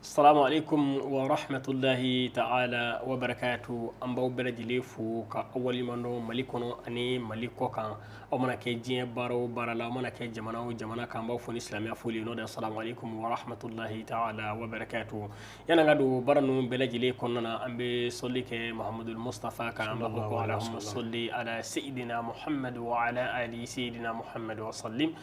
Salamu alaikum wa rahmatullahi ta'ala wa barakatu. An b'aw bɛɛ lajɛlen fo ka aw waleɲuman dɔn Mali kɔnɔ ani Mali kɔ kan. Aw mana kɛ diɲɛ baara o baara la, aw mana kɛ jamana o jamana kan, an b'aw fo ni silamɛya foli ye, n'o de ye salamu alaikum wa rahmatullahi ta'ala wa barakatu. Yanni an ka don baara ninnu bɛɛ lajɛlen kɔnɔna na, an bɛ sɔli kɛ Muhamadul Mustafa kan. An b'a fɔ ko Allahumma salli ala sayyidina Muhammad wa ala ali sayyidina Muhammad wa sallim.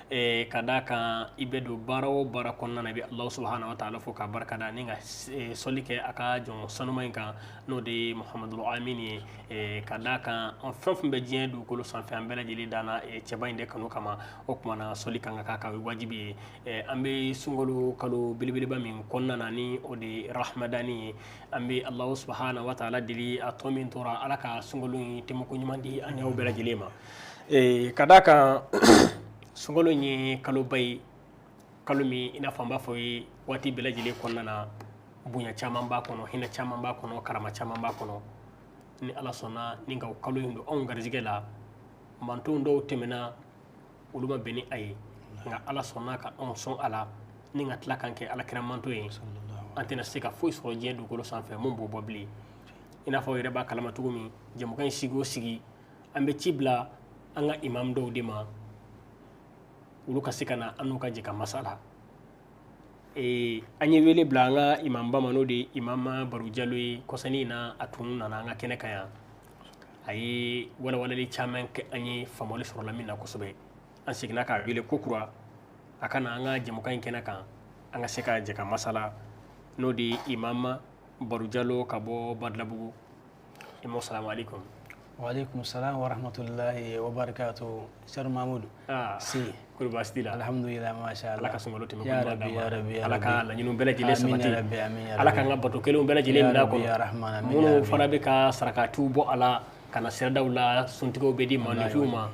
Ka d'a kan i bɛ don baara o baara kɔnɔna na, i bɛ Alahu subahana wa taala fo k'a barika da ni ka sɔli kɛ a ka jɔn sanuma in kan, n'o de ye Muhamadul Amin ye. Ka d'a kan an fɛn o fɛn bɛ diɲɛ dugukolo sanfɛ, an bɛɛ lajɛlen danna cɛba in de kanu kama. O tuma na sɔli kan ka k'a kan, o ye wajibi ye. An bɛ sunkalo kalo belebeleba min kɔnɔna na, ni o de ye Rahamadani ye, an bɛ Alahu subahana wa taala deli a tɔ min tora, Ala ka sunkalo in tɛmɛko ɲuman di an n'aw bɛɛ lajɛlen ma. Ka d'a kan sunkalo in ye kaloba ye, kalo min i n'a fɔ an b'a fɔ ye waati bɛɛ lajɛlen kɔnɔna na, bonya caman b'a kɔnɔ, hinɛ caman b'a kɔnɔ, karama caman b'a kɔnɔ. Ni Ala sɔnna ni ka o kalo in don anw garijɛgɛ la, mantonw dɔw tɛmɛna olu ma bɛn ni a ye, nka Ala sɔnna ka anw sɔn a la ni ka tila k'an kɛ Alakira manton ye. An tɛna se ka foyi sɔrɔ diɲɛ dugukolo sanfɛ mun b'o bɔ bilen. I n'a fɔ aw yɛrɛ b'a kalama cogo min, jɛmukan in sigi o sigi, an bɛ ci bila an ka imam dɔw de ma, olu ka se ka na an n'u ka jɛ ka masala. An ye wele bila an ka imamba ma, n'o de ye Imam Baru Jalo ye. Kɔsani in na a tun nana an ka kɛnɛ kan yan, a ye walawalali caman kɛ an ye, faamuyali sɔrɔla min na kosɛbɛ. An seginna k'a wele ko kura a ka na an ka jɛmukan in kɛnɛ kan, an ka se ka jɛ ka masala, n'o de ye Imam Baru Jalo ka bɔ Badalabugu. Imam, salamu alaikum. Wa alaikum salam wa rahmatullahi wa barakatuh. Sar Mahmoud. Si. Kori baasi t'i la? Alhamdulillah, masha Allah. Ala ka sunkalo tɛmɛ Ya ko ɲuman Rabbi, d'an ma. ya Rabbi, ya Ala ka Rabbi. laɲiniw bɛɛ lajɛlen Amin, sabati. ya Rabbi, amin, ya Ala Rabbi. k'an ka bato kelenw bɛɛ lajɛlen Ya minɛ a Rabbi, kɔnɔ. ya Rahman, amin, Minnu ya Rabbi. fana bɛ ka sarakatiw bɔ a la ka na siradaw la, suntigiw bɛ di maaninfinw ma.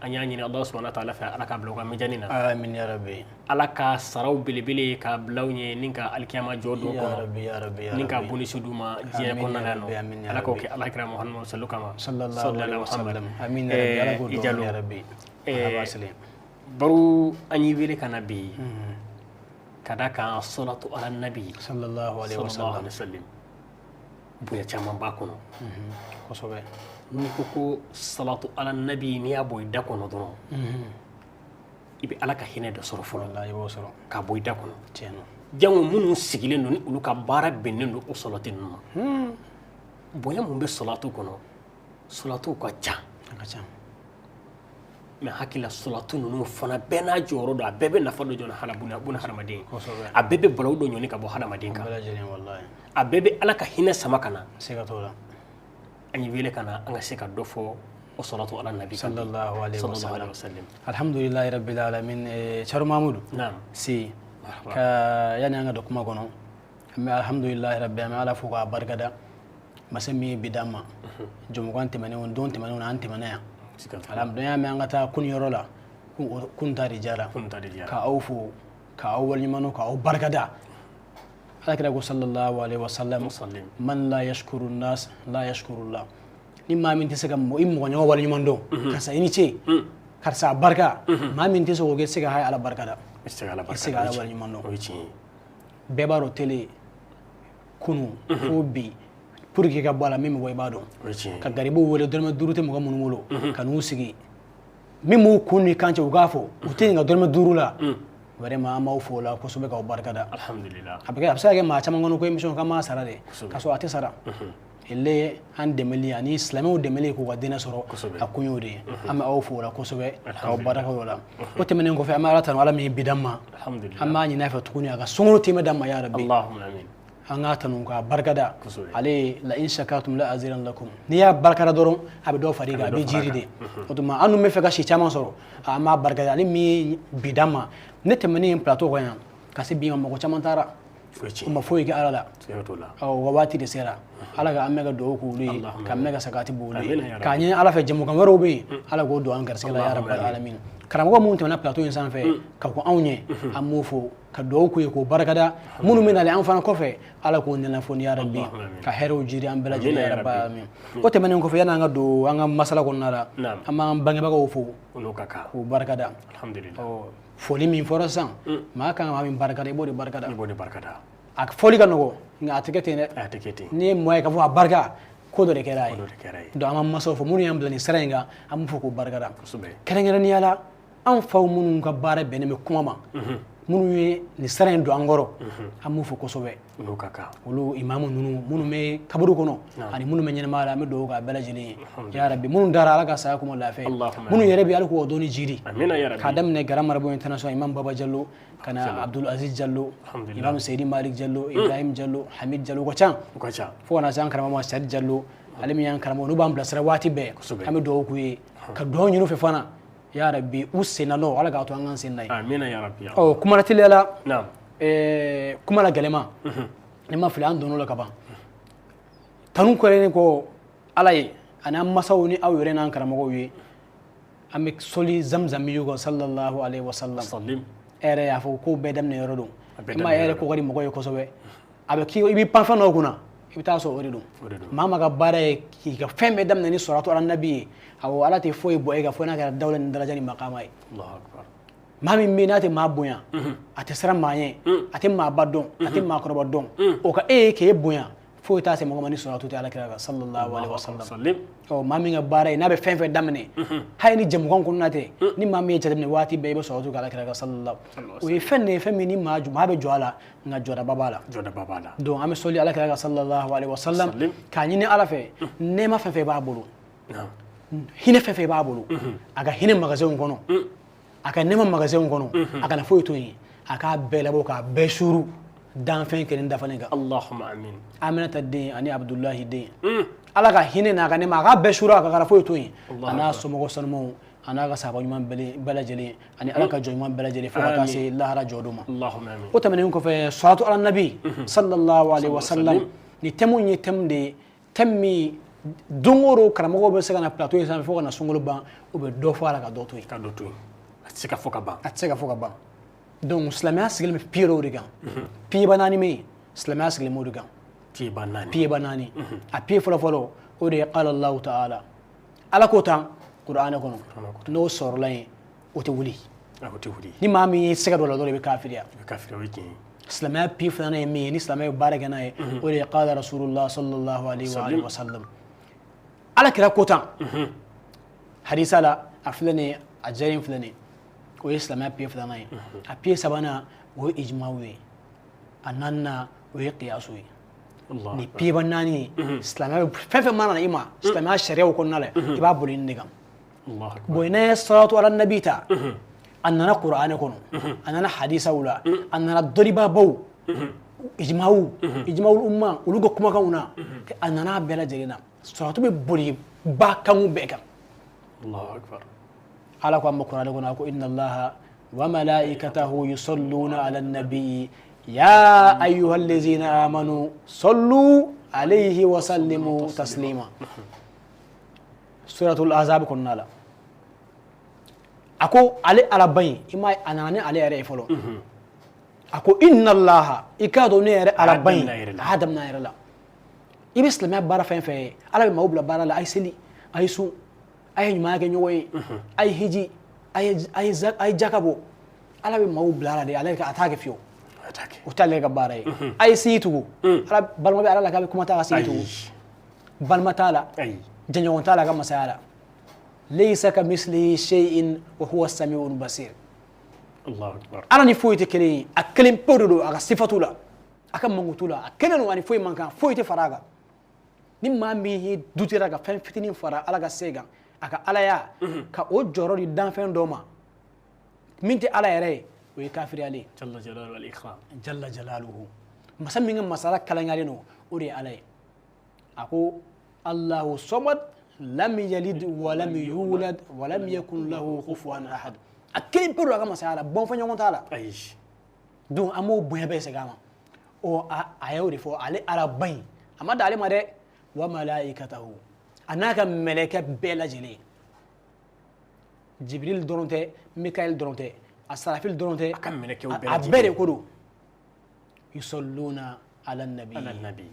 An y'a ɲini Alahu subahana taala fɛ, Ala k'a bila u ka mijani na. Amin, ya Rabbi. Ala ka saraw belebele k'a bila u ɲɛ ni ka alikiyama jɔ don Ya kɔnɔ. Rabbi, ya Rabbi, ya Ni ka Rabbi. bonisi d'u ma diɲɛ Amin, kɔnɔna ya na yan Rabbi, nɔ. amin, ya Ala k'o Rabbi. kɛ Alakira Muhammadu sallu kama. Sallallahu Sallallahu alaihi Muhammad. wasallam. Amin, ya Rabbi. Ala k'o I dɔn, Jalo. ya Rabbi. Ala b'a selen. Baro, an y'i wele ka na bi ka da kan salatu ala nabi Sallallahu alaihi sallallahu wasallam. alaihi wasallam, bonya caman b'a kɔnɔ. Kosɛbɛ. N'i ko ko salatu ala nabi, n'i y'a bɔ i da kɔnɔ dɔrɔn, i bɛ Ala ka hinɛ dɔ sɔrɔ fɔlɔ. Wallahi, i b'o sɔrɔ. K'a bɔ i da kɔnɔ. Tiɲɛ don. Jango minnu sigilen don ni olu ka baara bɛnnen don o salati ninnu ma. Bonya mun bɛ salatu kɔnɔ? Salatuw ka ca. A ka ca. Mais hakili la, salatu ninnu fana bɛɛ n'a jɔyɔrɔ don, a bɛɛ bɛ nafa dɔ jɔ buna hadamaden. Kosɛbɛ. A bɛɛ bɛ balawu dɔ ɲɔni ka bɔ hadamaden kan. Bɛɛ lajɛlen, wallahi. A bɛɛ bɛ Ala ka hinɛ sama ka na. Siga t'o la. An ye wele ka na an ka se ka dɔ fɔ o salatu ala nabi kan bi. Sallallahu alaihi Sallallahu wasallam. alaihi wasallam. Alhamdulillahi rabbil alamin. Charo Mahmoud. Naam. Si. Marhaba. Ka yani an ka don kuma kɔnɔ, an bɛ alhamdulillahi rabbil alamin, Ala fo k'a barikada masa min ye bi d'an ma. Jɔnmukan tɛmɛnenw, don tɛmɛnenw na, an tɛmɛna yan. Siga t'o la. Alhamdulilayi, an y'a mɛn an ka taa kunun yɔrɔ la, kun ta de diyara. Kun ta de diyara. Ka aw fo, ka aw waleɲuman dɔn, ka aw barikada. Ala kira ko sallallahu alaihi wasallam, Wasallim. man la yashkuru nas la yashkuru Allah. Ni maa min tɛ se ka i mɔgɔ ɲɔgɔn waleɲuman dɔn, karisa i ni ce, karisa a barika, maa min tɛ se k'o kɛ, i tɛ se ka hali Ala barikada. I tɛ se ka Ala I tɛ se ka Ala barikada. waleɲuman dɔn. O ye tiɲɛ ye. Bɛɛ b'a dɔn télé kunu fo bi, pour que ka bɔ a la, min bɛ bɔ i b'a dɔn. O ye tiɲɛ ye. Ka garibuw wele, dɔrɔmɛ 5 tɛ mɔgɔ minnu bolo, ka n'u sigi, min b'u kun ni kan cɛ, u k'a fɔ u tɛ ɲininka dɔrɔmɛ 5 la. Vraiment, an b'aw fo o la kosɛbɛ, k'aw barikada. Alhamdulillah. A bɛ kɛ, a bɛ se ka kɛ maa caman kɔnɔ ko émission k'an b'a sara de, k'a sɔrɔ a tɛ sara. Ele an dɛmɛli ani silamɛw dɛmɛli k'u ka diinɛ sɔrɔ, Kosɛbɛ. a kun y'o de ye. An bɛ aw fo o la kosɛbɛ, k'aw barika o la. O tɛmɛnen kɔfɛ, an bɛ Ala tanu, Ala min ye bi d'an ma. Alhamdulillah. An b'a ɲini a fɛ tuguni a ka sunkalo tɛmɛ d'an ma, ya Rabbi. Allahumma amin. An k'a tanu k'a barikada. Kosɛbɛ. Ale la in shakartum la azidannakum, n'i y'a barikada dɔrɔn, a bɛ dɔ far'i kan, a bɛ jiri de. O tuma an dun bɛ fɛ ka si caman sɔrɔ, an b'a barikada ale min ye bi d'an ma. Ne tɛmɛnen plateau kan yan ka se bi ma, mɔgɔ caman taara, O ye tiɲɛ u ma foyi kɛ Ala la. Siga t'o la. Ɔ, u ka waati de sera. Ala ka an mɛn ka dugawu k'olu ye, Allahumma ka mɛn ka sagati b'olu ye, Amina ya k'a ɲini Ala fɛ jɛmukan wɛrɛw bɛ yen, Ala k'o don an garisɛgɛ la, ya Allahumma rabbal alamin. Karamɔgɔ minnu tɛmɛna plateau in sanfɛ ka kɔn anw ɲɛ, an b'o fo ka dugawu k'u ye k'o barikada. Minnu bɛ nalen an fana kɔfɛ, Ala k'o nɛnɛ fo ya rabbi, Allahumma amin. ka hɛrɛw jiri an bɛɛ lajɛlen, Amina ya ya rabbal rabbi. alamin. O tɛmɛnen kɔfɛ, yanni an ka don an ka masala kɔnɔna la, Naam. an b'an bangebagaw fo O n'o ka kan. k'o barikada. Alhamdulillah. Ɔ, foli min fɔra sisan, maa kan ka maa min barikada, i b'o de barikada. I b'o de barikada. A fɔli ka nɔgɔ nka a tɛ kɛ ten dɛ. A tɛ kɛ ten. N'i ye mɔgɔ ye k'a fɔ a barika, ko dɔ de kɛra a ye. Ko dɔ de kɛra ye. Donc an b'an masaw fo, minnu y'an bila nin sira in kan, an b'u fo k'u barikada. Kosɛbɛ. Kɛrɛnkɛrɛnnenya la, an faw minnu ka baara bɛnnen bɛ kuma ma, minnu ye nin sira in don an kɔrɔ, an b'u fo kosɛbɛ. Olu ka kan. Olu imamu ninnu, minnu bɛ kaburu kɔnɔ ani minnu bɛ ɲɛnamaya la, an bɛ dugawu k'a bɛɛ lajɛlen ye. Ya Rabbi, minnu dara, Ala ka saya kuma lafiya. Allahumma. Minnu yɛrɛ bɛ, Ala k'o dɔnni jiri. Amina ya Rabbi. K'a daminɛ Garan Marabo International, Imam Baba Jallo, ka na Abdul Aziz Jallo, Alhamdulillah. Imam Seydi Malik Jallo, Ibrahim Jallo, Hamid Jallo, o ka ca. U ka ca. Fo ka na se an karamɔgɔ ma, Sadi Jallo, ale min y'an karamɔgɔ, n'u b'an bilasira waati bɛɛ. Kosɛbɛ. An bɛ dugawu k'u ye, ka dugawu ɲini u fɛ fana. Ya Rabbi, u senna nɔ, Ala k'a to an k'an sen na ye. Amina ya Rabbi. Ɔ, kuma la teliya la, Naam. Kuma la gɛlɛma, ni ma fili, an donn'o la ka ban. Tanu kɛlen kɔ Ala ye ani an masaw ni aw yɛrɛ n'an karamɔgɔw ye, an bɛ sɔli zamzamiyu kan, sallallahu alaihi wa sallam. Salim. E yɛrɛ y'a fɔ ko bɛɛ daminɛ yɔrɔ don. A bɛɛ I m'a ye, e daminɛ yɛrɛ ko ka di mɔgɔ ye kosɛbɛ. A bɛ k'i, i b'i pan fɛn dɔw kunna, i bɛ taa sɔrɔ o de don. O de don. Maa maa ka baara ye k'i ka fɛn bɛɛ daminɛ ni sɔrɔtu ala nabi ye, awɔ, Ala tɛ foyi bɔ e kan fo n'a kɛra dawula ni daraja ni makama ye. Allahu akbar. Maa min bɛ yen n'a tɛ maa bonya, a tɛ siran maa ɲɛ, a tɛ maaba dɔn, a tɛ maakɔrɔba dɔn, o ka e ye k'e bonya, foyi t'a se mɔgɔ ma ni sɔrɔtu tɛ ala kira kan, sallallahu alaihi wa sallam. Salim. Ɔ, maa min ka baara ye n'a bɛ fɛn fɛn daminɛ, hali ni jɛmukan kɔnɔna tɛ, ni maa min ye jateminɛ waati bɛɛ, i bɛ sɔrɔtu kɛ ala kira kan, sallallahu. O ye fɛn de ye, fɛn min ni maa maa bɛ jɔ a la, nka jɔdaba b'a la. Jɔdaba b'a la. Donc an bɛ sɔli ala kira kan, sallallahu alaihi wa sallam, Salim. k'a ɲini Ala fɛ, nɛɛma fɛn fɛn b'a bolo, Naam. hinɛ fɛn fɛn b'a bolo, a ka hinɛ magasinw kɔnɔ, a ka nɛɛma magasinw kɔnɔ, a kana foyi to yen, a k'a bɛɛ labɔ k'a bɛɛ suuru danfɛn kelen dafalen kan. Allahumma amin. Aminata den ani Abudulahi den, Ala ka hinɛ n'a ka nɛɛma, a k'a bɛɛ suuru, a ka kana foyi to yen, a n'a somɔgɔ sanumaw, a n'a ka sahaba ɲuman bɛɛ lajɛlen, ani Ala ka jɔn ɲuman bɛɛ lajɛlen, fo ka taa se lahara jɔ don ma. Allahumma amin. O tɛmɛnen kɔfɛ, salatu ala nabi sallallahu alaihi wa sallam, ni thème ye thème de ye, thème min don o don karamɔgɔw bɛ se ka na plateau in sanfɛ fo ka na sunkalo ban, u bɛ dɔ fɔ a la ka dɔ to yen. Ka dɔ to yen. A tɛ se ka fɔ ka ban. A tɛ se ka fɔ ka ban. Donc silamɛya sigilen bɛ pied dɔw de kan, pied ba naani bɛ yen, silamɛya sigilen b'o de kan. Pied ba naani. Pied ba naani. A pied fɔlɔ fɔlɔ, o de ye qala Allahu ta'ala, Ala ko tan kuranɛ kɔnɔ, n'o sɔrɔla yen, o tɛ wuli. A o tɛ wuli. Ni maa min y'i sɛgɛ dɔ la dɔrɔn, i bɛ kafiriya. I bɛ kafiri, o ye tiɲɛ ye. Silamɛya pied filanan ye min ye, ni silamɛ ye baara kɛ n'a ye, o de ye qala rasulullah sallallahu alaihi wa alihi wa sallam, Ala kira ko tan hadisa la, a filɛ nin ye, a jɛlen filɛ nin ye, o ye silamɛya pied filanan ye. A pied sabanan, o ye ijmaw ye. A naaninan, o ye qiyasu ye. Allah. Ni pied ba naani ye, silamɛya fɛn fɛn mana na i ma silamɛya sariyaw kɔnɔna la, i b'a boli nin de kan. Allah akbar. Bon, n'a ye salatu ala nabi ta, a nana kuranɛ kɔnɔ, a nana hadisaw la, a nana dɔnnibaabaw ijmaw, ijmaw umma, olu ka kumakanw na, a nana a bɛɛ lajɛlen na, salatu bɛ boli ba kanw bɛɛ kan. Allahu akbar. Ala ko an ma kuranɛ kɔnɔ, a ko inna allaha wa malaikatahu yusalluna ala nabii ya ayyuha allazina amanu sallu alayhi wa sallimu taslima, suratul azab kɔnɔna la. A ko ale Ala ba in, i ma a nana ni ale yɛrɛ ye fɔlɔ. A ko inna allaha, i k'a dɔn ne yɛrɛ Ala ba in. A y'a daminɛ a yɛrɛ la. A y'a daminɛ a yɛrɛ la. I bɛ silamɛya baara fɛn fɛn ye, Ala bɛ maaw bila baara la, a ye seli, a ye sun, a ye ɲumanya kɛ ɲɔgɔn ye, a ye hiji, a ye jaka bɔ. Ala bɛ maaw bila a la de, ale a t'a kɛ fiyewu. A t'a kɛ. O t'ale ka baara ye. A ye sigi tugu, Ala balima bɛ Ala la k'a bɛ kuma t'a ka sigi tugu. Ayi. Balima t'a la. Ayi. Jɛɲɔgɔn t'a la a ka masaya la. Laysa ka mislihi shay'in wa huwa samiul basir. Allahu akbar. Ala ni foyi tɛ kelen ye, a kelen pe de don a ka sifatu la, a ka mankutu la, a kelen don, ani foyi man kan, foyi tɛ fara a kan. Ni maa min y'i dutira ka fɛn fitinin fara Ala ka se kan, a ka alaya, ka o jɔyɔrɔ di danfɛn dɔ ma min tɛ Ala yɛrɛ ye, o ye kafiriyalen ye. Jalla jalaluhu wal ikram. Jalla jalaluhu, masa min ka masala kalankalen don, o de ye Ala ye. A ko Allahu samad lam yalid wa lam yulad wa lam yakun lahu kufuwan ahad. A kelen pe don a ka masaya la, bɔnfɛn ɲɔgɔn t'a la. Ayi. Donc an b'o bonya bɛɛ segin a ma. Ɔ, a y'o de fɔ, ale Ala ba in, a ma dan ale ma dɛ, wa malaikatahu, a n'a ka mɛlɛkɛ bɛɛ lajɛlen. Jibril dɔrɔn tɛ, Mikael dɔrɔn tɛ, Asarafil dɔrɔn tɛ. A ka mɛlɛkɛw bɛɛ a lajɛlen. bɛɛ de ko don, yusalluna ala nabi. Ala nabi.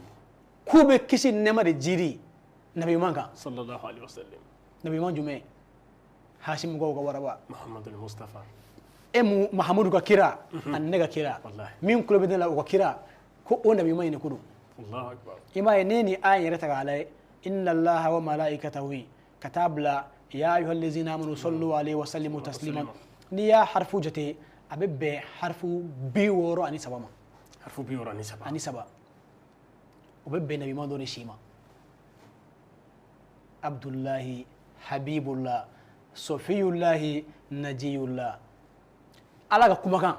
K'u bɛ kisi ni nɛɛma de jiri nabi ɲuman kan. Sallallahu alaihi wasallam. Nabi ɲuman jumɛn? Hasimukaw ka waraba. Muhammadul Mustafa. E mu Mahamudu ka kira ani ne ka kira. Wallahi. Min kulo bɛ ne la, o ka kira. Ko o nabi ɲuman in de ko don. Allahu akbar. I m'a ye ne ni aya yɛrɛ ta k'a lajɛ, inna allaha wa malaikatahu, ka taa bila ya ayyuhallazina amanu sallu alayhi wa sallimu taslima. N'i y'a harfu jate, a bɛ bɛn harfu 63 ma. Harfu 63. Ani saba. O bɛ bɛn nabi ɲuman dɔ de si ma. Abdullahi, Habibullah, Sofiyullahi, Najiyullah. Ala ka kumakan,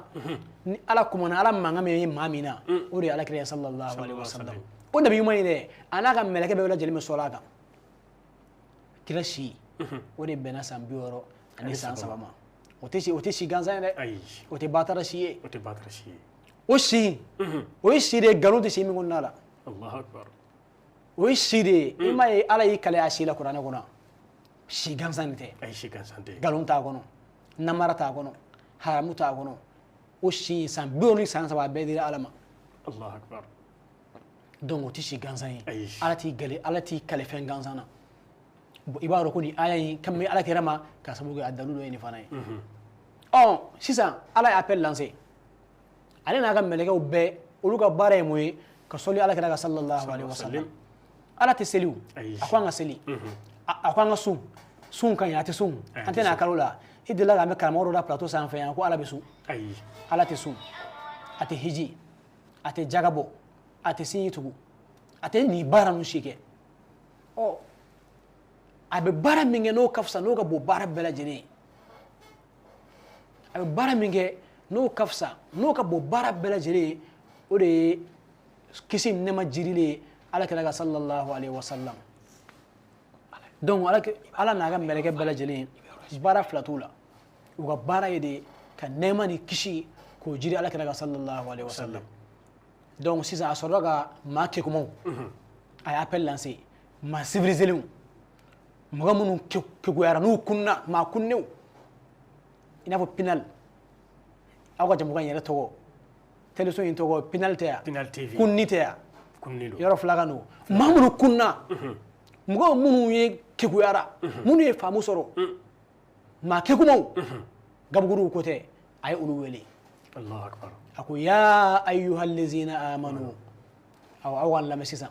ni Ala kumana, Ala mankan min ye maa min na, o de ye Ala kira sallallahu alaihi wasallam. O nabi ɲuman in dɛ, a n'a ka mɛlɛkɛ bɛɛ lajɛlen bɛ sɔrɔ a kan. Kira si, o de bɛnna san 63 ma. O tɛ si gansan ye dɛ. O tɛ batara si ye. O tɛ batara si ye. O si, o ye si de ye, nkalon tɛ si min kɔnɔna la. Allahu akbar. O ye si de ye. I m'a ye Ala y'i kale a si la kuranɛ kɔnɔ. Si gansan de tɛ. Ayi, si gansan tɛ. Nkalon t'a kɔnɔ, namara t'a kɔnɔ, haramu t'a kɔnɔ. O si san 63 a bɛɛ dira Ala ma. Allahu akbar. Donc o tɛ si gansan ye. Ayi. Ala t'i gale, Ala t'i kale fɛn gansan na. Bon, i b'a dɔn ko nin aya in kan bɛ Ala kira ma k'a sababu kɛ a dalilu dɔ ye nin fana ye. Ɔ sisan Ala ye appel lancé. Ale n'a ka mɛlɛkɛw bɛɛ, olu ka baara ye mun ye? Ka sɔli Ala kira kan sallallahu alaihi wasallam. Ala tɛ seli o. A ko an ka seli. A ko an ka sun. Sun ka ɲi, a tɛ sun. An tɛ n'a kalo la. I delila k'a mɛn karamɔgɔ dɔ la plateau sanfɛ yan ko Ala bɛ sun. Ayi. Ala tɛ sun. A tɛ hiji. A tɛ jaga bɔ. A tɛ sinji tugu. A tɛ nin baara ninnu si kɛ. Ɔ a bɛ baara min kɛ n'o ka fisa, n'o ka bon baara bɛɛ lajɛlen ye. A bɛ baara min kɛ n'o ka fisa, n'o ka bon baara bɛɛ lajɛlen ye, o de ye kisi ni nɛɛma jirilen ye Ala kira kan sallallahu alaihi wasallam. Donc Ala n'a ka mɛlɛkɛ bɛɛ lajɛlen baara fila t'u la. U ka baara ye de ka nɛɛma ni kisi k'o jiri Ala kira kan sallallahu alaihi wasallam. Donc sisan a sɔrɔla ka maa kekumaw, a ye appel lancé, maa civilisélenw, mɔgɔ minnu kekuyara n'u kunna, maa kunnenw, i n'a fɔ Pinal, aw ka jamukan in yɛrɛ tɔgɔ, télévision in tɔgɔ Pinal tɛ yan, Pinal TV, kunni tɛ yan, kunni don, yɔrɔ fila kan don. Maa minnu kunna, mɔgɔ minnu ye kekuyara, minnu ye faamu sɔrɔ, maa kekumaw, gabuguruw ko tɛ, a ye olu wele. Allahu akbar. A ko ya ayyuhallazina amanu, aw k'an lamɛn sisan,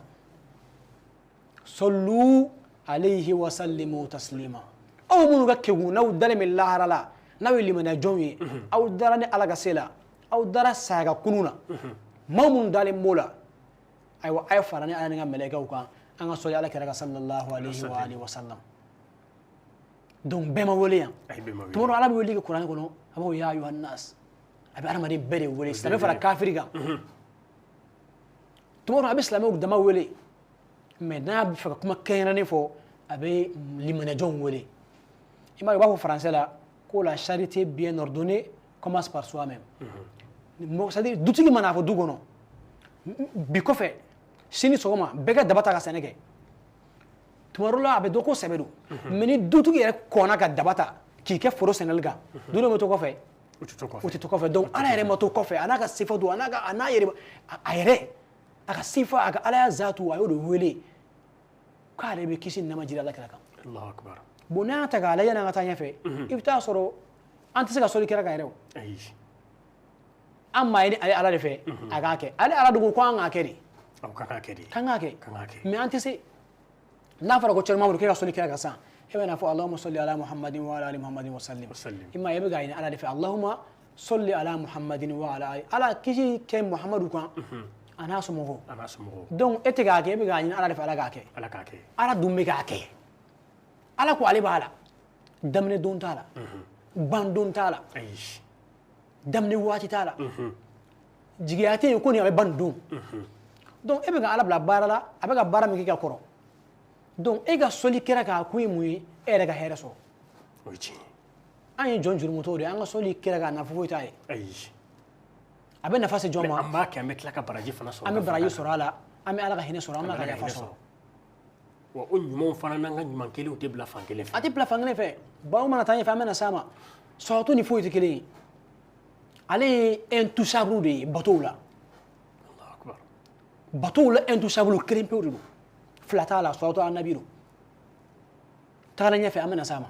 sallu alayhi wa sallimu taslima. Aw minnu ka kekun, n'aw dalen bɛ lahara la, n'aw ye limaniya jɔnw ye, aw dara ni Ala ka se la, aw dara saya ka kunun na, maa minnu dalen b'o la, ayiwa a ye fara ni Ala ni ka mɛlɛkɛw kan, an ka sɔli Ala kira kan sallallahu alayhi wa alihi wa sallam. Donc bɛɛ ma wele yan. Tuma dɔ Ala bɛ wele kɛ kuranɛ kɔnɔ, a b'a fɔ ya ayyuhan nas, a bɛ hadamaden bɛɛ de wele, silamɛ fara kafiri kan. Tuma dɔ a bɛ silamɛw dama wele, mais n'a bɛ fɛ ka kuma kɛrɛnkɛrɛnnen fɔ, a bɛ limaniyajɔnw wele. I m'a ye u b'a fɔ français la ko la charité bien ordonnée commence par soi-même. C'est-à-dire dutigi mana fɔ du kɔnɔ, bi kɔfɛ sini sɔgɔma bɛɛ ka daba ta ka sɛnɛ kɛ. Tuma dɔ la a bɛ dɔn ko sɛbɛ don, mais ni dutigi yɛrɛ kɔnna ka daba ta k'i kɛ foro sɛnɛli kan, dudenw bɛ to kɔfɛ, o tɛ to kɔfɛ. Donc Ala yɛrɛ ma to kɔfɛ, a n'a ka sifa don, a n'a ka a n'a yɛrɛ a yɛrɛ a ka sifa, a ka Alaya zatu, a y'o de wele k'ale bɛ kisi ni nɛɛma jiri Ala kira kan. Allahu akbar. Bon n'an y'a ta k'a lajɛ yanni an ka taa ɲɛfɛ, i bɛ taa sɔrɔ an tɛ se ka sɔli kira kan yɛrɛ o. Ayi. An m'a ɲini ale Ala de fɛ a k'a kɛ. Ale Ala dogo ko an k'a kɛ de. Aw kan k'a kɛ de. Kan k'a kɛ. Kan k'a kɛ. Mais an tɛ se. N'a fɔra ko Thierno Mamadou k'e ka sɔli kira kan sisan, e bɛ n'a fɔ Allahumma salli ala Muhammadin wa ala ali Muhammadin wa sallim. I m'a ye e bɛ k'a ɲini Ala de fɛ, Allahumma salli ala Muhammadin wa ala ali. Ala kisi kɛ Muhamadu kan. A n'a somɔgɔw. A n'a somɔgɔw. Donc e tɛ k'a kɛ, e bɛ k'a ɲini Ala de fɛ Ala k'a kɛ. Ala k'a kɛ. Ala dun bɛ k'a kɛ. Ala ko ale b'a la. Daminɛ don t'a la. Ban don t'a la. Ayi. Daminɛ waati t'a la. Jigiya tɛ yen ko nin a bɛ ban nin don. Donc e bɛ ka Ala bila baara la, a bɛ ka baara min kɛ ka kɔrɔ. Donc e ka sɔli kɛra k'a kun ye mun ye, e yɛrɛ ka hɛrɛ sɔrɔ. O ye tiɲɛ ye. An ye jɔn jurumutɔw de ye, an ka sɔli kɛra k'a nafa foyi t'a ye. Ayi. A bɛ nafa se jɔn ma? An b'a kɛ, an bɛ tila ka baraji fana sɔrɔ. An bɛ baraji sɔrɔ a la, an bɛ Ala ka hinɛ sɔrɔ, an b'a ka yafa sɔrɔ. Wa o ɲumanw fana n'an ka ɲuman kelenw tɛ bila fan kelen fɛ. A tɛ bila fan kelen fɛ. Bawo mana taa ɲɛfɛ, an bɛna s'a ma. Sɔrɔto ni foyi tɛ kelen ye. Ale ye intouchable de ye batow la. Allahu akbar. Batow la intouchable kelen pewu de don. Fila t'a la, sɔrɔto anabi don. Tagalen ɲɛfɛ, an bɛna s'a ma.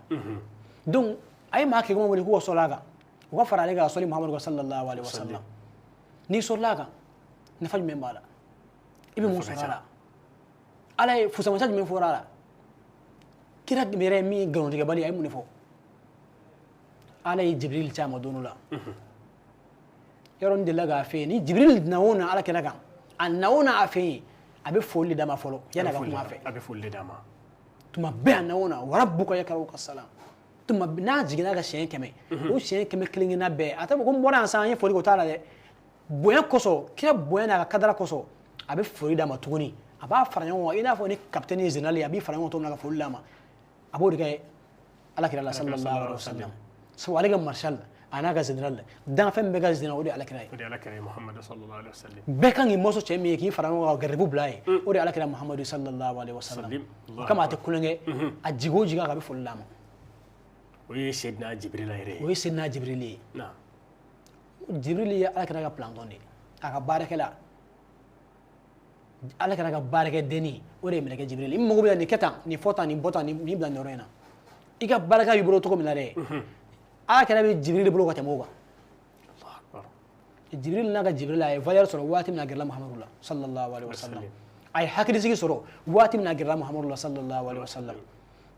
Donc a ye maa kɛmɛ wele k'u ka sɔli a kan. U ka fara ale kan ka sɔli Muhamadu kan sallallahu alaihi wasallam. N'i sɔlila a kan, Nafa jumɛn b'a la? I bɛ mun sɔrɔ a la? Ala ye fusamasa jumɛn fɔra a la? Kira yɛrɛ ye min ye nkalontigɛbali, a ye mun de fɔ? Ala ye Jibril ci a ma don dɔ la. Yɔrɔ n delila k'a f'e ye, ni Jibril na o na Ala kira kan, a na o na a fɛ yen, a bɛ foli de d'a ma fɔlɔ yanni a ka kuma a fɛ. A bɛ foli de d'a ma. Tuma bɛɛ a na o na, wa rabbuka yakrauka salam. Tuma n'a jiginna ka siɲɛ 100, o siɲɛ 100 kelen kelenna bɛɛ, a t'a fɔ ko n bɔra yan sisan, an ye foli kɛ, o t'a la dɛ. Bonya kosɔn, kira bonya n'a ka kadara kosɔn, a bɛ foli d'a ma tuguni. A b'a fara ɲɔgɔn kan i n'a fɔ ni capitaine ye général ye, a b'i fara ɲɔgɔn kan cogo min na ka foli d'a ma. A b'o de kɛ Ala kira la sallallahu alaihi wa sallam. Sabu ale ka marshal a n'a ka général, danfɛn bɛɛ ka général, o de ye Ala kira ye. O de ye Ala kira ye Muhamadu sallallahu alaihi wa sallam. Bɛɛ kan k'i mɔsɔn cɛ min ye k'i fara ɲɔgɔn kan ka garibu bila ye, o de ye Ala kira Muhamadu sallallahu alaihi wa sallam. O kama a tɛ kulonkɛ, a jigin o jigin a kan, a bɛ foli d'a ma. O ye Seydina Jibrila yɛrɛ ye. O ye Seydina Jibril ye. Jibril ye Ala kira ka planton de ye, a ka baarakɛla. Ala kira ka baarakɛdenni, o de ye mɛlɛkɛ Jibril. I mago bɛ nin kɛ tan, nin fɔ tan, nin bɔ tan, nin bila nin yɔrɔ in na. I ka baarakɛ b'i bolo cogo min na dɛ, Ala kira bɛ Jibril bolo ka tɛmɛ o kan. Jibril n'a ka Jibril, a ye valeur sɔrɔ waati min na a gɛrɛla Muhamadu la sallallahu alaihi wa sallam. A ye hakilisigi sɔrɔ waati min na a gɛrɛla Muhamadu la sallallahu alaihi wa sallam.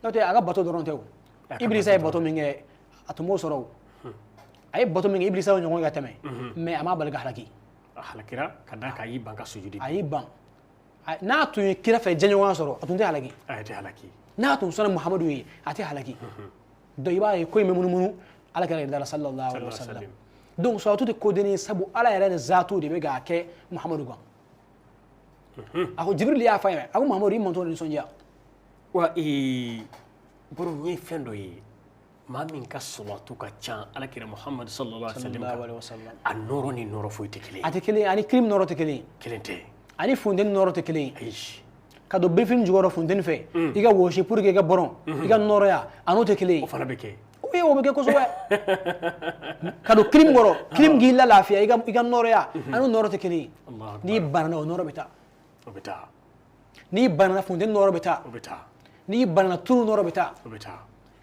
N'o tɛ a ka bato dɔrɔn tɛ o. Ibilisa ye bato min kɛ, a tun b'o sɔrɔ o. A ye bato min kɛ, Ibilisa y'o ɲɔgɔn ka tɛmɛ, mais a m'a bali ka halaki. A halakira ka d'a kan a y'i ban ka sujudi. A y'i ban. N'a tun ye kira fɛ jɛɲɔgɔnya sɔrɔ, a tun tɛ halaki. A tɛ halaki. N'a tun sɔnna Muhamadu ye, a tɛ halaki. Donc i b'a ye ko in bɛ munumunu Ala kira yɛrɛ da la sallallahu alaihi wa sallam. Donc salatu tɛ kodenni ye, sabu Ala yɛrɛ ni zaatu de bɛ k'a kɛ Muhamadu kan. A ko Jibril y'a fɔ a ye, a ko Muhamadu, i mantɔn nisɔndiya. Wa baro n ye fɛn dɔ ye, maa min ka salatu ka ca Ala kira Muhamadu sallallahu alaihi wa sallam, a nɔrɔ ni nɔrɔ foyi tɛ kelen ye. A tɛ kelen ye, ani kirim nɔrɔ tɛ kelen ye. Kelen tɛ. Ani funteni nɔrɔ tɛ kelen ye. Ayi. Ka don birifini jukɔrɔ funteni fɛ, i ka wɔsi pour que i ka bɔrɔn, i ka nɔrɔya, a n'o tɛ kelen ye. O fana bɛ kɛ. Oui, o bɛ kɛ kosɛbɛ. Ka don kirim kɔrɔ, kirim k'i la lafiya, i ka nɔrɔya, a n'o nɔrɔ tɛ kelen ye. N'i banana, o nɔrɔ bɛ taa. O bɛ taa. N'i banana, funteni nɔrɔ bɛ taa. O bɛ taa. N'i banana, tulu nɔrɔ bɛ taa. O bɛ taa.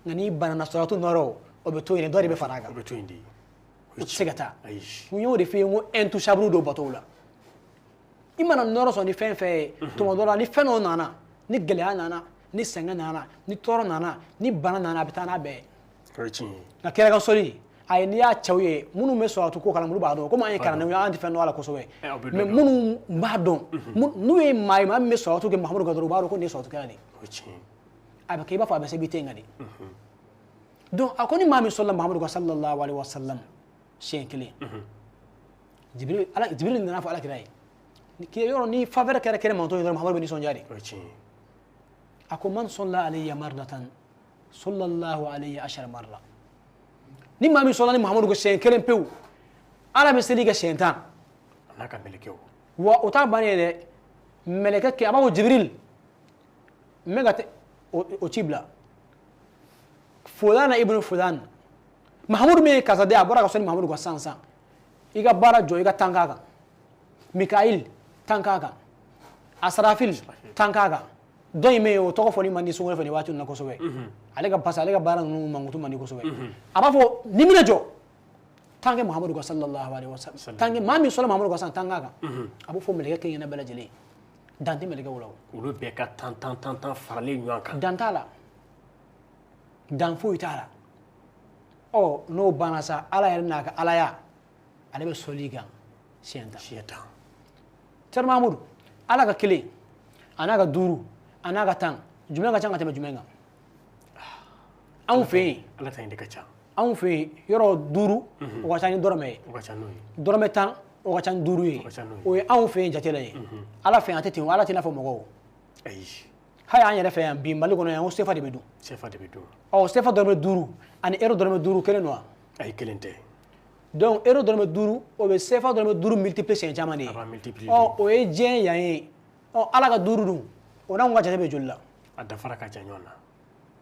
Nka n'i banana, salatu nɔrɔ, o bɛ to yen, dɔ de bɛ fara a kan. O bɛ to yen de. O tɛ se ka taa. Ayi. N y'o de f'i ye, n ko intouchable don bato la. I mana nɔrɔ sɔrɔ ni fɛn fɛn ye, tuma dɔ la ni fɛn dɔ nana, ni gɛlɛya nana, ni sɛgɛn nana, ni tɔɔrɔ nana, ni bana nana, a bɛ taa n'a bɛɛ ye. O ye tiɲɛ ye. Nka kira ka sɔli, ayi, n'i y'a cɛw ye, minnu bɛ salatu ko kalama, olu b'a dɔn. Komi an ye kalandenw ye, an tɛ fɛn dɔn a la kosɛbɛ. Mais minnu b'a dɔn, n'u ye maa ye, maa min bɛ salatu kɛ Muhamadu kan dɔrɔn, u b'a dɔn ko nin ye salatu kɛla de ye. O ye tiɲɛ ye. A bɛ kɛ i b'a fɔ a bɛ se b'i tɛ yen ka de. Donc a ko ni maa min sɔlila Muhamadu kan sallallahu alaihi wa sallam siɲɛ kelen, Jibril nana fɔ Ala kira ye. Yɔrɔ ni faveur kɛra kira mantɔn ye dɔrɔn, Muhamadu bɛ nisɔndiya de. O ye tiɲɛ ye. A ko man sɔlla alayya marratan sallallahu alayhi ashara marra. Ni maa min sɔlla ni Muhamadu ko siɲɛ kelen pewu, Ala bɛ seli kɛ siɲɛ 10. A n'a ka mɛlɛkɛw. Wa o t'a bannen ye dɛ. Mɛlɛkɛ kɛ, a b'a fɔ Jibril, n bɛ ka o ci bila. Fulana ibnu fulan. Muhamadu min ye karisa den, a bɔra ka sɔli Muhamadu kan sisan sisan. I ka baara jɔ, i ka tan k'a kan. Mikail, tan k'a kan. Asrafil, tan k'a kan. Dɔ in bɛ yen, o tɔgɔ fɔli man di sunkalo fɛ nin waati ninnu na kosɛbɛ. Ale ka parce que ale ka baara ninnu mankutu man di kosɛbɛ. A b'a fɔ ni minɛ jɔ, tan kɛ Muhamadu kan sallallahu alaihi wa sallam. Tan kɛ maa min sɔnna Muhamadu kan sisan, tan k'a kan. A b'o fɔ mɛlɛkɛ kelen kelenna bɛɛ lajɛlen. Dan tɛ mɛlɛkɛw la o. Olu bɛɛ ka tan tan tan tan faralen ɲɔgɔn kan. Dan t'a la. Dan foyi t'a la. Ɔ n'o banna sa, Ala yɛrɛ n'a ka Alaya, ale bɛ sɔli kan siɲɛ 10. Siɲɛ 10. Thierno Mahamudu, Ala ka kelen, a n'a ka 5, a n'a ka 10, jumɛn ka ca ka tɛmɛ jumɛn kan? Anw fɛ yen. Ala ta in de ka ca. Anw fɛ yen, yɔrɔ 5, o ka ca ni dɔrɔmɛ ye. O ka ca n'o ye. Dɔrɔmɛ 10, o ka ca ni 5 ye. O ka ca n'o ye. O ye anw fɛ yen jate la ye. Ala fɛ yan a tɛ ten o, Ala t'i n'a fɔ mɔgɔw. Ayi. Hali an yɛrɛ fɛ yan bi Mali kɔnɔ yan, ko sefa de bɛ dun. Sefa de bɛ dun. Ɔ sefa dɔrɔmɛ 5 ani euro dɔrɔmɛ 5 kelen don wa? Ayi, kelen tɛ. Donc euro dɔrɔmɛ 5, o bɛ sefa dɔrɔmɛ 5 multiplier siɲɛ caman de ye. A b'a multiplier. Ɔ o ye diɲɛ yan ye. Ɔ Ala ka 5 dun, o n'anw ka jate bɛ joli la? A dafara ka jan ɲɔgɔn na.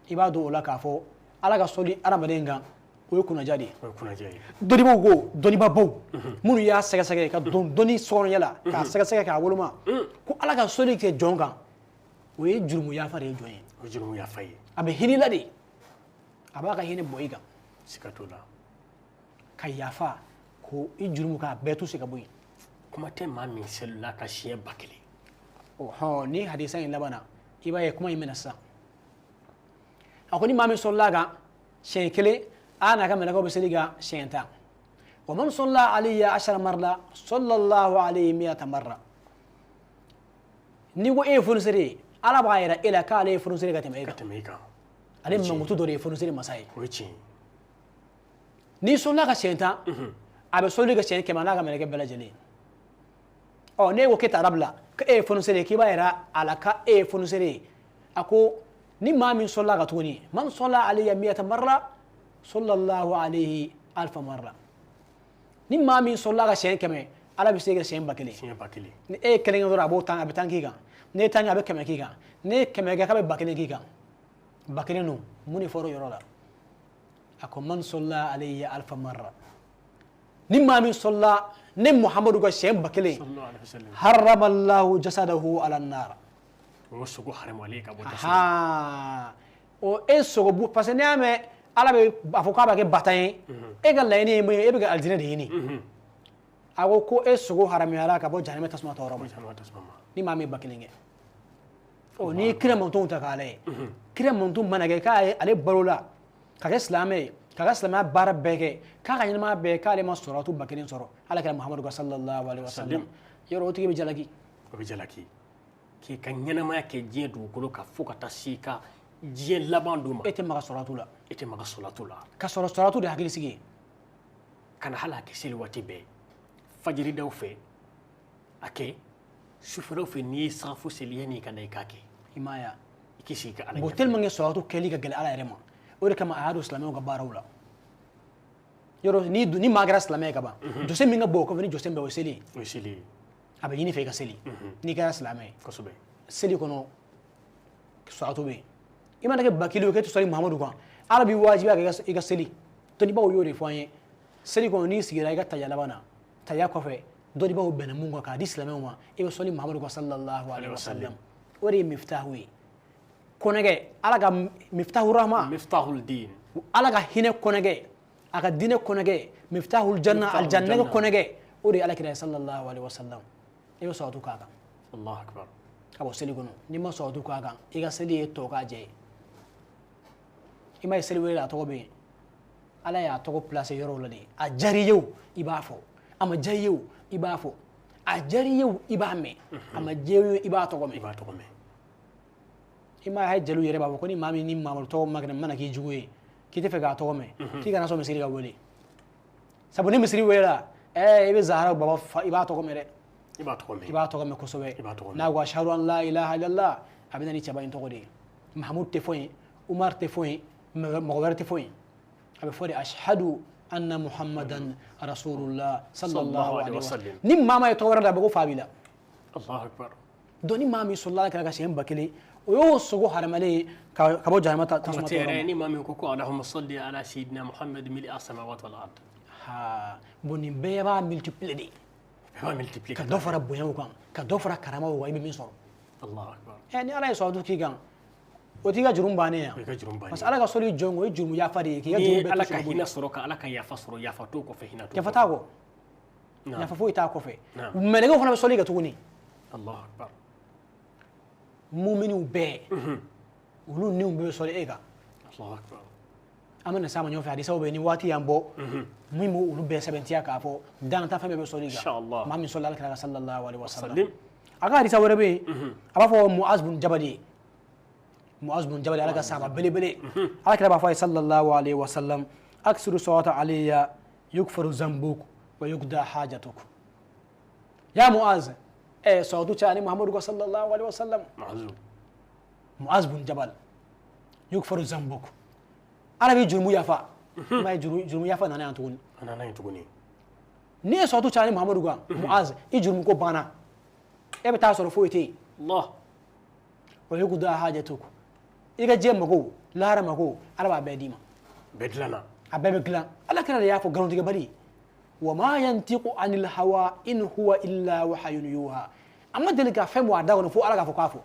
I b'a dɔn o la k'a fɔ Ala ka sɔli hadamaden kan, o ye kunnaja de ye. O ye kunnaja ye. Dɔnnibaaw ko, dɔnnibaabaw minnu y'a sɛgɛsɛgɛ ka don dɔnni sɔkɔnɔɲɛ la, k'a sɛgɛsɛgɛ k'a woloma, ko Ala ka sɔli kɛ jɔn kan, o ye jurumu yafa de ye jɔn ye. O ye jurumu yafa ye. A bɛ hinɛ la de. A b'a ka hinɛ bɔ i kan. Siga t'o la. Ka yafa ko i jurumu k'a bɛɛ to se ka bɔ yen. Kuma tɛ maa min selila ka siɲɛ 1000. Ɔhɔn, ni hadisa in laban na, i b'a ye kuma in bɛna sisan. A ko ni maa min sɔlila kan siɲɛ 1, a n'a ka mɛlɛkɛw bɛ seli kan siɲɛ 10. Wa man sɔlla alayya ashara marra sallallahu alayhi mi'ata marra. N'i ko e ye fonisere ye, Ala b'a yira e la k'ale ye fonisere ka tɛmɛ e kan. Ka tɛmɛ e kan. Ale mankutu dɔ de ye fonisere masa ye. O ye tiɲɛ ye. N'i sɔlila ka siɲɛ 10, a bɛ sɔli kɛ siɲɛ 100 n'a ka mɛlɛkɛ bɛɛ lajɛlen. Ɔ, n'e ko k'e t'ara bila, k'e ye fonisere ye, k'i b'a yira a la k'e ye fonisere ye. A ko ni maa min sɔlila ka tuguni, man sɔlla alayya mi'ata marra sallallahu alayhi alfa marra. Ni maa min sɔlila ka siɲɛ 100, Ala bɛ se ka siɲɛ 1000. Siɲɛ 1000. Ni e ye kelen kɛ dɔrɔn, a b'o tan, a bɛ 10 k'i kan. N'e ye 10 kɛ, a bɛ 100 k'i kan. N'e ye 100 kɛ, k'a bɛ 1000 k'i kan. 1000 don, mun de fɔra o yɔrɔ la? A ko man sɔlla alayya alfa marra. Ni maa min sɔlla ne Muhamadu ka siɲɛ 1000, haramallahu jasadahu ala nar. O sogo haramalen ka bɔ tasuma. O e sogo bu, parce que n'i y'a mɛn Ala bɛ a fɔ k'a b'a kɛ batan ye, e ka laɲini ye mun ye? E bɛ ka alijinɛ de ɲini. A ko ko e sogo haramuyara ka bɔ jahanama tasuma tɔɔrɔ ma. Ni maa min ye 1000 kɛ. Ɔ, n'i ye kira mantonw ta k'a lajɛ, kira manton mana kɛ k'a ye ale balola ka kɛ silamɛ ye, k'a ka silamɛya baara bɛɛ kɛ, k'a ka ɲɛnamaya bɛɛ k'ale ma sɔrɔtu 1000 sɔrɔ Ala kira Muhamadu ka sallallahu alaihi wasallam. Yɔrɔ o tigi bɛ jalaki. O bɛ jalaki. K'i ka ɲɛnamaya kɛ diɲɛ dugukolo kan fo ka taa se i ka diɲɛ laban don ma. E tɛ maga sɔrɔtu la. E tɛ maga sɔrɔtu la. Ka sɔrɔ sɔrɔtu de hakili sigi ye. Ka na hali a kɛ seli waati bɛɛ. Fajiridaw fɛ a kɛ, sufɛlaw fɛ n'i ye safo seli yanni i ka na i k'a kɛ. I m'a ye wa? I k'i sigi ka Ala Bon, ɲɛfɔ. tellement que sɔrɔtu kɛli ka gɛlɛn Ala yɛrɛ ma, o de kama a y'a don silamɛw ka baaraw la. Yɔrɔ ni maa kɛra silamɛ ye ka ban, jɔsen min ka bon o kɔfɛ ni jɔsen bɛɛ o ye seli ye. O ye seli ye. A bɛ ɲini fɛ i ka seli. N'i kɛra silamɛ ye. Kosɛbɛ. Seli kɔnɔ sɔrɔtu bɛ yen. I mana kɛ 1000 ye k'e tɛ sɔli Muhamadu kan, Ala b'i wajibiya k'i ka seli. Dɔnnibaaw y'o de fɔ an ye. Seli kɔnɔ n'i sigira i ka tahiya laban na, tahiya kɔfɛ dɔnnibaaw bɛnna mun kan k'a di silamɛw ma, i bɛ sɔli Muhamadu kan sallallahu alaihi wasallam. O de ye miftahu ye. Kɔnɛgɛ, Ala ka miftahu rahma. Miftahul din. Ala ka hinɛ kɔnɛgɛ, a ka diinɛ kɔnɛgɛ, miftahul janna, aljanna kɔnɛgɛ, o de ye Ala kira ye sallallahu alaihi wasallam. I bɛ sɔrɔtu k'a kan. Allahu akbar. Ka bɔ seli kɔnɔ, n'i ma sɔrɔtu k'a kan, i ka seli ye tɔ k'a jɛ ye. I m'a ye seli wele la a tɔgɔ bɛ yen. Ala y'a tɔgɔ place yɔrɔw la de. A diyara i ye o, i b'a fɔ. A ma diya i ye o, i b'a fɔ. A diyara i ye o, i b'a mɛn. A ma diya i ye o, i b'a tɔgɔ mɛn. I b'a tɔgɔ mɛn. I m'a ye hali jeliw yɛrɛ b'a fɔ ko ni maa min ni Mamadu tɔgɔ ma kɛnɛ mana k'i jugu ye, k'i tɛ fɛ k'a tɔgɔ mɛn, k'i kana sɔn misiri ka wele. Sabu ni misiri welela, i bɛ Zahara Baba fa, i b'a tɔgɔ mɛn dɛ. I b'a tɔgɔ mɛn. I b'a tɔgɔ mɛn kosɛbɛ. I b'a tɔgɔ mɛn. N'a ko ashhadu an la ilaha illallah, a bɛ na ni cɛba in tɔgɔ de ye. Mahamudu tɛ fɔ yen, Umar tɛ fɔ yen, mɔgɔ wɛrɛ tɛ fɔ yen. A bɛ fɔ de ashhadu anna Muhammadan rasulullah sallallahu alaihi wasallam. Ni maa maa ye tɔgɔ wɛrɛ da, a bɛ ko fa b'i la. Allahu akbar. Donc ni maa min sɔlila Ala kira kan siɲɛ 1000, o y'o sogo haramalen ye ka bɔ jahanama tasuma Kuma tɛ tɔɔrɔ ma. yɛrɛ, ni maa min ko ko Allahumma salli ala sayyidina Muhammad mili as-samawati wal ard. Ha, bon nin bɛɛ b'a multiplier de. Bɛɛ b'a multiplier. Ka dɔ fara bonyaw kan, ka dɔ fara karamaw kan, i bɛ min sɔrɔ. Allahu akbar. Ni Ala ye sɔrɔtu k'i kan, o t'i ka jurumu bannen ye. O y'i ka jurumu bannen ye. Parce que Ala ka sɔli jɔn o ye jurumu yafa de ye, k'i ka Ni jurumu bɛɛ Ala to ka sɔrɔ hinɛ sɔrɔ, ka Ala ka yafa sɔrɔ, yafa t'o kɔfɛ, hinɛ t'o Yafa kɔfɛ. t'a kɔ. Naam. Yafa foyi t'a kɔfɛ. Naam. Mɛlɛkɛw fana bɛ sɔli kɛ tuguni. Allahu akbar. Muminiw bɛɛ, olu niw bɛɛ bɛ sɔli e kan. Allahu akbar. An bɛna s'a ma ɲɔgɔn fɛ, hadisaw bɛ yen, ni waati y'an bɔ, min b'olu bɛɛ sɛbɛntiya k'a fɔ dantan fɛn bɛɛ bɛ sɔli kan. Inshallah. Maa min sɔlila Ala kira kan sallallahu alaihi wasallam. Sallim. A ka hadisa wɛrɛ bɛ yen, a b'a fɔ Muaz bin Jabal ye. Muaz bin Jabal, Ala ka sahaba belebele. Ala kira b'a fɔ a ye sallallahu alaihi wasallam, aksiru salata alayya yukfaru zambuk wa yukda hajatuk. Ya Muaz, salatu caya ni Muhammadu ka sallallahu alaihi wasallam. Muaz. Muaz bin Jabal, yukfaru zambuk. Ala b'i jurumu yafa. I m'a ye jurumu yafa nana yan tuguni. A nana yen tuguni. N'i ye salatu caya ni Muhammadu kan, Muaz, i jurumu ko banna. E bɛ taa sɔrɔ foyi tɛ yen. Allah. Wa yukda hajatuk. I ka diɲɛ mago, lahara mago, Ala b'a bɛɛ d'i ma. Bɛɛ dilanna. A bɛɛ bɛ dilan. Ala kira de y'a fɔ nkalontigɛbali. Wa ma yantiqu anil hawa in huwa illa wahyun yuha. A ma deli ka fɛn bɔ a da kɔnɔ fo Ala k'a fɔ k'a fɔ.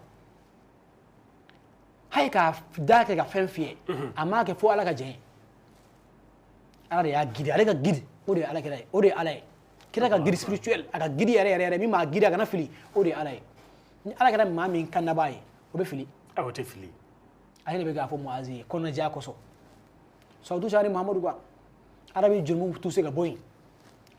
Hali k'a da kɛ ka fɛn fiyɛ, a m'a kɛ fo Ala ka jɛn ye. Ala de y'a guide, ale ka guide, o de ye Ala kira ye, o de ye Ala ye. Kira ka guide spirituel, a ka guide yɛrɛ yɛrɛ yɛrɛ min b'a guide a kana fili, o de ye Ala ye. Ni Ala kɛra maa min kandabaa ye, o bɛ fili? O tɛ fili. Ale de bɛ k'a fɔ Muazi ye kɔnɔnajɛya kosɔn. Salatu sari Muhamadu kan, Ala bɛ jurumu tuse ka bɔ yen,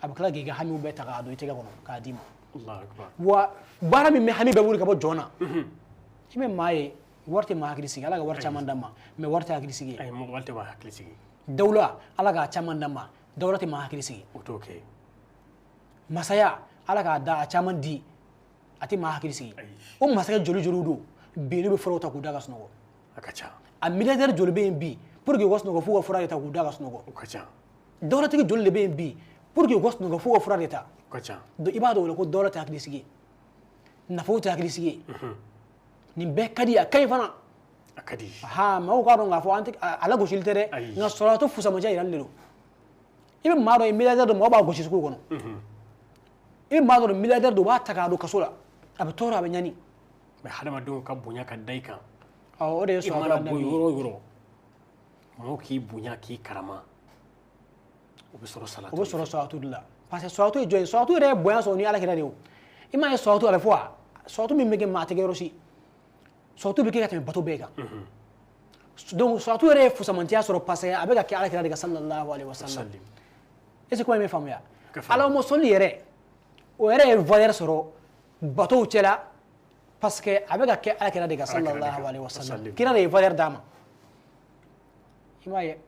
a bɛ tila k'i ka hamiw bɛɛ ta k'a don i tɛgɛ kɔnɔ k'a d'i ma. Wa baara min bɛ hami bɛɛ wuli ka bɔ jɔn na, i bɛ maa ye wari tɛ maa hakili sigi. Ala ka wari caman d'a ma, mais wari tɛ hakili sigi. Ayi, wari tɛ maa hakili sigi. Dawula, Ala k'a caman d'a ma, dawula tɛ maa hakili sigi. O t'o kɛ. Masaya, Ala k'a da a caman di, a tɛ maa hakili sigi. O masakɛ joli joliw don bi, n'u bɛ furaw ta k'u da ka sunɔgɔ. A ka ca. A milliardaire joli bɛ yen bi, pour que u ka sunɔgɔ f'u ka fura de ta k'u da ka sunɔgɔ. O ka ca. Dawulatigi joli de bɛ yen bi, pour que u ka sunɔgɔ f'u ka fura de ta. O ka ca. Donc i b'a dɔn o la ko dawula tɛ hakili sigi, nafolo tɛ hakili sigi. Nin bɛɛ ka di, a ka ɲi fana. A ka di. Ha, maaw k'a dɔn k'a fɔ an tɛ a lagosili tɛ dɛ, nka sɔrɔtɔ fusamaja yirali de don. I bɛ maa dɔ ye milliardaire don, mɔgɔ b'a gosi sugu kɔnɔ. I bɛ maa dɔ milliardaire don, u b'a ta k'a don kaso la, a bɛ tɔɔrɔ, a bɛ ɲani. Mais hadamadenw ka bonya ka da i kan. Awɔ, o de ye sɔrɔ. I mana bɔ yɔrɔ o yɔrɔ, mɔgɔw k'i bonya k'i karama, o bɛ sɔrɔ salatu. O bɛ sɔrɔ salatu de la, parce que salatu ye jɔn ye? Salatu yɛrɛ ye bonya sɔrɔ ni Ala kira de ye o. I m'a ye salatu a bɛ fɔ wa? Salatu min bɛ kɛ maa tɛ kɛ yɔrɔ si. Salatu bɛ kɛ ka tɛmɛ bato bɛɛ kan. Donc salatu yɛrɛ ye fusamantiya sɔrɔ parce que a bɛ ka kɛ Ala kira de kan sallallahu alaihi wa sallam. Est ce que kuma in bɛ faamuya? Alahuma sɔli yɛrɛ, o yɛrɛ ye valeur sɔrɔ batow cɛla parce que a bɛ ka kɛ Ala kira de kan sallallahu alaihi wa sallam. Kira de ye valeur d'a ma. I m'a ye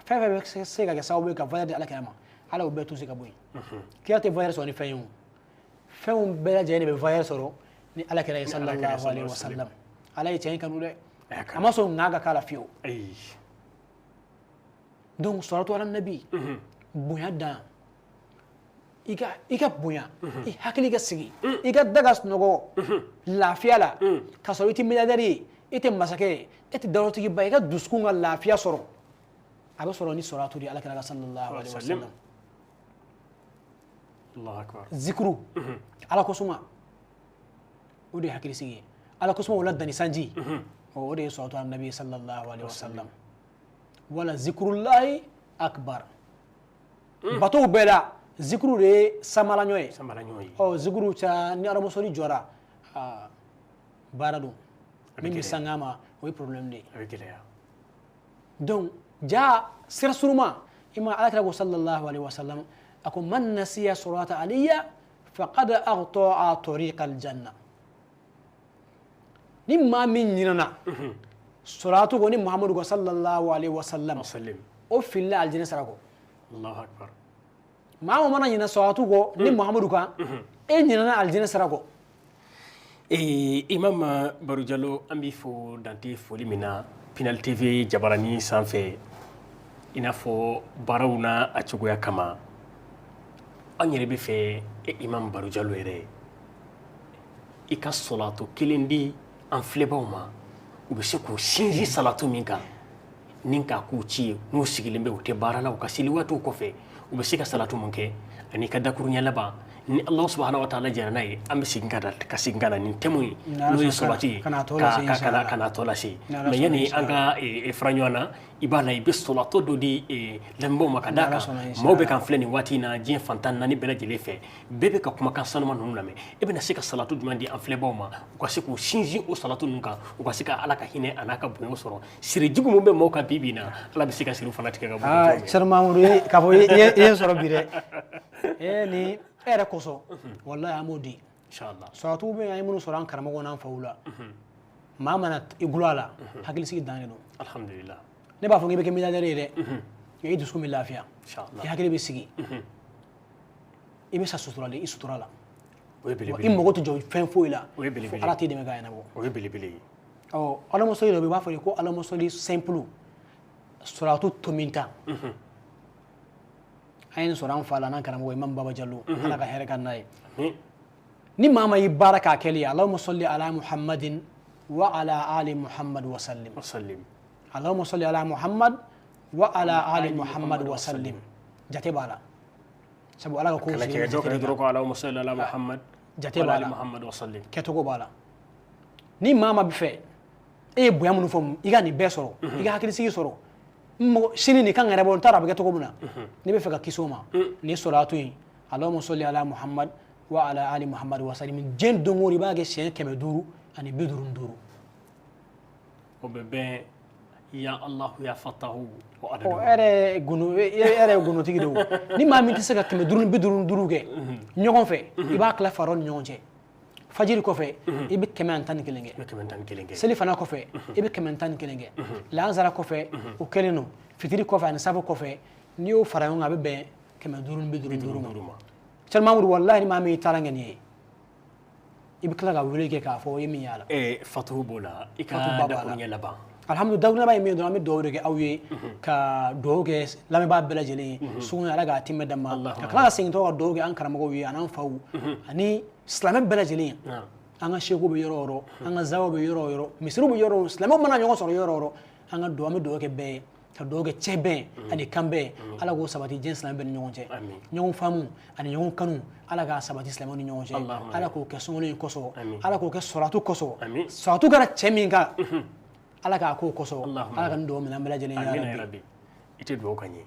fɛn fɛn bɛ se ka kɛ sababu ye ka valeur di Ala kira ma, Ala y'o bɛɛ tusi ka bɔ yen. Kira tɛ valeur sɔrɔ ni fɛn ye o. Fɛnw bɛɛ lajɛlen de bɛ valeur sɔrɔ ni Ala kira ye sallallahu alaihi wa sallam. Ala ye cɛ in kanu dɛ, a ma sɔn ŋa ka k'a la fiyewu. Donc salatu ala nabi, bonya dan, i ka bonya, i hakili ka sigi, i ka da ka sunɔgɔ lafiya la, k'a sɔrɔ i tɛ milliardaire ye, i tɛ masakɛ ye, e tɛ dawulatigiba ye, i ka dusukun ka lafiya sɔrɔ, a bɛ sɔrɔ ni salatu de ye Ala kira ka sallallahu alaihi wa sallam. Zikuru, Ala kosuma, o de ye hakili sigi ye. Ala kosuma o la danni sanji, o de ye salatu ala nabi sallallahu alaihi wa sallam. Wala zikurullahi akbar. Batow bɛɛ la, zikuru de ye samalaɲɔ ye. Ɔ zikuru ca ni alamasɔli jɔra, baara don. Min bɛ sanga ma, o ye problème de ye. Donc ja sira suruma, i ma Ala kira ko sallallahu alaihi wa sallam, a ko man nasiya salata alayya faqad aghta'a tariqa aljanna. Ni maa min ɲinɛna salatu ko ni Muhammadu ko sallallahu alaihi wa sallam, o filila aljinɛ sira kɔ. Allahu akbar. Maa o mana ɲinɛ salatu kɔ ni Muhammadu kan, e ɲinɛna aljinɛ sira kɔ. Imam Baru Jalo, an b'i fo dante foli min na Pinal TV jabarani sanfɛ, i n'a fɔ baaraw n'a a cogoya kama, an yɛrɛ bɛ fɛ e Imam Baru Jalo yɛrɛ i ka salatu kelen di an filɛbaw ma, u bɛ se k'u sinsin salatu min kan ni k'a k'u ci ye, n'u sigilen bɛ u tɛ baara la, u ka seli waatiw kɔfɛ u bɛ se ka salatu mun kɛ, ani ka dakuruɲɛ laban ni Ala subahana wa taala jɛra n'a ye, an bɛ segin ka na nin thème ye, n'o ye salati ye, ka n'a tɔ lase. Mais yanni an ka fara ɲɔgɔn na, i b'a la i bɛ salatɔ dɔ di lamɛnbaaw ma ka d'a kan maaw bɛ k'an filɛ nin waati in na diɲɛ fantan naani bɛɛ lajɛlen fɛ, bɛɛ bɛ ka kumakan sanuma ninnu lamɛn. E bɛna se ka salatu jumɛn di an filɛbaaw ma, u ka se k'u sinsin o salatu ninnu kan, u ka se ka Ala ka hinɛ a n'a ka bonya sɔrɔ? Siri jugu min bɛ maaw kan bi bi in na, Ala bɛ se ka siriw fana tigɛ ka bɔ. Aa Sɛri Mamudu, k'a fɔ i ye sɔrɔ bi dɛ. Ni e yɛrɛ kosɔn, walahi an b'o di. Inshallah. Salatu bɛ yen, an ye minnu sɔrɔ an karamɔgɔw n'an faw la. Maa mana i gulɔ a la, hakilisigi dan de don. Alhamdulillah. Ne b'a fɔ k'i bɛ kɛ milliardaire ye dɛ, nka i dusukun bɛ lafiya, i hakili bɛ sigi, i bɛ sa sutura de, i sutura la. I mago tɛ jɔ fɛn foyi la, fo Ala t'i dɛmɛ k'a ɲɛnabɔ. O ye belebele ye. Ɔ alamasɔli dɔ bɛ yen, u b'a fɔ de ko alamasɔli simple, salatu tominta. An ye nin sɔrɔ an fa la n'an karamɔgɔ Imam Baba Jalo, Ala ka hɛrɛ k'an n'a ye. Ni maa ma y'i baara k'a kɛli ye, Allahumma salli ala Muhammadin wa ala ali Muhammad wa sallim. Allahumma salli ala Muhammad wa ala ali Muhammad wa sallim. Jate b'a la. Sabu Ala ka ko sigilen jate de kan. Allahumma salli ala Muhammad jate b'a la. Muhammad wa sallim. Kɛcogo b'a la. Ni maa ma bɛ fɛ e ye bonya minnu fɔ, i ka nin bɛɛ sɔrɔ, i ka hakilisigi sɔrɔ, mɔgɔ sini nin kan ka yɛrɛ bɔ, n t'a dɔn a bɛ kɛ cogo min na, n'i bɛ fɛ ka kisi o ma, nin salatu in Allahumma salli ala Muhammad wa ala ali Muhammad wa sallim. Diɲɛ don o don i b'a kɛ siɲɛ 555. O bɛ bɛn ya Allahu ya Fatahu o adadu. Ɔ, e yɛrɛ ye gunotigi de o. Ni maa min tɛ se ka 555 kɛ ɲɔgɔn fɛ, i b'a tila faraw ni ɲɔgɔn cɛ. Fajiri kɔfɛ i bɛ 111 kɛ. I bɛ 111 kɛ. Seli fana kɔfɛ i bɛ 111 kɛ. Lansara kɔfɛ o kɛlen don. Fitiri kɔfɛ ani safo kɔfɛ, n'i y'o fara ɲɔgɔn kan a bɛ bɛn 555 ma. Thierno Mamoudou, wallahi ni maa min y'i taara kɛ nin ye, i bɛ tila ka wele kɛ k'a fɔ i ye min y'a la. Fatuhu b'o la, i ka Fatuhu ba b'a la. dakuruɲɛ laban. Alhamdulillah, dakuruɲɛ laban ye min ye dɔrɔn, an bɛ dugawu de kɛ aw ye, ka dugawu kɛ lamɛnbaa bɛɛ lajɛlen ye. Sugu in Ala k'a timɛ d'an ma. Ka tila ka segin tɔ ka dugawu kɛ an karamɔgɔw ye an'an faw ani silamɛ bɛɛ lajɛlen ye. An ka seku bɛ yɔrɔ o yɔrɔ, an ka zawa bɛ yɔrɔ o yɔrɔ, misiriw bɛ yɔrɔ o yɔrɔ, silamɛw mana ɲɔgɔn sɔrɔ yɔrɔ o yɔrɔ, an ka dugawu, an bɛ dugawu kɛ bɛɛ ye, ka dugawu kɛ cɛ bɛn ani kan bɛn, Ala k'o sabati diɲɛ silamɛ bɛɛ ni ɲɔgɔn cɛ. Ɲɔgɔn faamu ani ɲɔgɔn kanu, Ala k'a sabati silamɛw ni ɲɔgɔn cɛ. Ala k'o kɛ sunkalo in kosɔn, Ala k'o kɛ sɔrɔtu kosɔn, sɔrɔtu kɛra cɛ min kan, Ala k'a k'o kosɔn, Ala ka nin dugawu minɛ an bɛɛ lajɛlen ya Rabbi. I tɛ dugawu ka ɲɛ.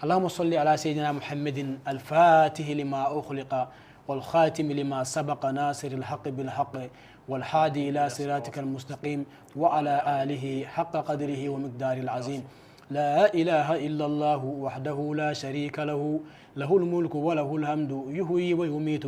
اللهم صل على سيدنا محمد الفاتح لما أخلق والخاتم لما سبق ناصر الحق بالحق والحادي إلى صراطك المستقيم وعلى آله حق قدره ومقداره العظيم. لا إله إلا الله وحده لا شريك له، له الملك وله الحمد يحيي ويميت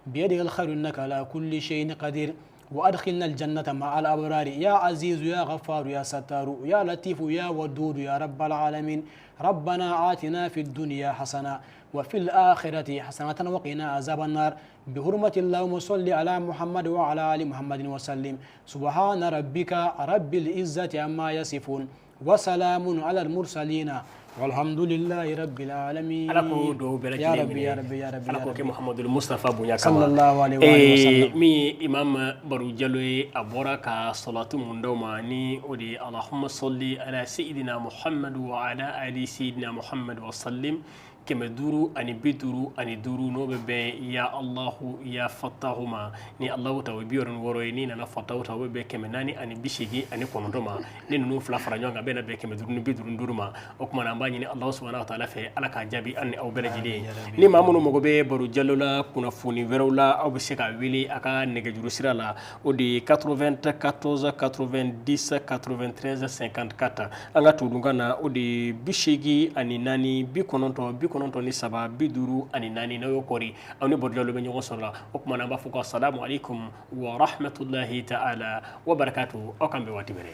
بيده الخير إنك على كل شيء قدير. وأدخلنا الجنة مع الأبرار يا عزيز يا غفار يا ستار يا لطيف يا ودود يا رب العالمين. ربنا آتنا في الدنيا حسنة وفي الآخرة حسنة وقنا عذاب النار بحرمة اللهم صل على محمد وعلى آل محمد وسلم. سبحان ربك رب العزة عما يصفون وسلام على المرسلين والحمد لله رب العالمين. Ala k'o dugawu bɛɛ Ya lajɛlen Rabbi, minɛ. ya Rabbi, ya Rabbi, Ala ya k'o kɛ Rabbi. Muhamadul Mustafa bonya kama. Sallallahu alaihi wa alihi wa sallam. Min ye Imam Baru Jalo ye, a bɔra ka salatu mun d'aw ma, ni o de ye Allahumma salli ala sayyidina Muhammad wa ala ali sayyidina Muhammad wa sallim 555, n'o bɛ bɛn ya Allahu ya Fatahu ma. Ni Allahu ta o ye 66 ye, n'i nana Fatahu ta o bɛ bɛn 489 ma. Ni ninnu fila fara ɲɔgɔn kan a bɛ na bɛn 555 ma. O tuma na an b'a ɲini Allahu subhanahu wa ta'ala fɛ, Ala k'a jaabi an ni aw bɛɛ lajɛlen ye. Ni maa minnu mago bɛ Baru Jalo la kunnafoni wɛrɛw la, aw bɛ se k'a wele a ka nɛgɛjuru sira la, o de ye 94 90 93 54. An ka todunkan na, o de ye 84 93 54. N'aw y'o kɔri, aw ni Baru Jalo bɛ ɲɔgɔn sɔrɔ la. O tuma na an b'a fɔ ko asalamu aleykum wa rahmatulahi ta'ala wa barakatuhu. Aw k'an bɛn waati wɛrɛ.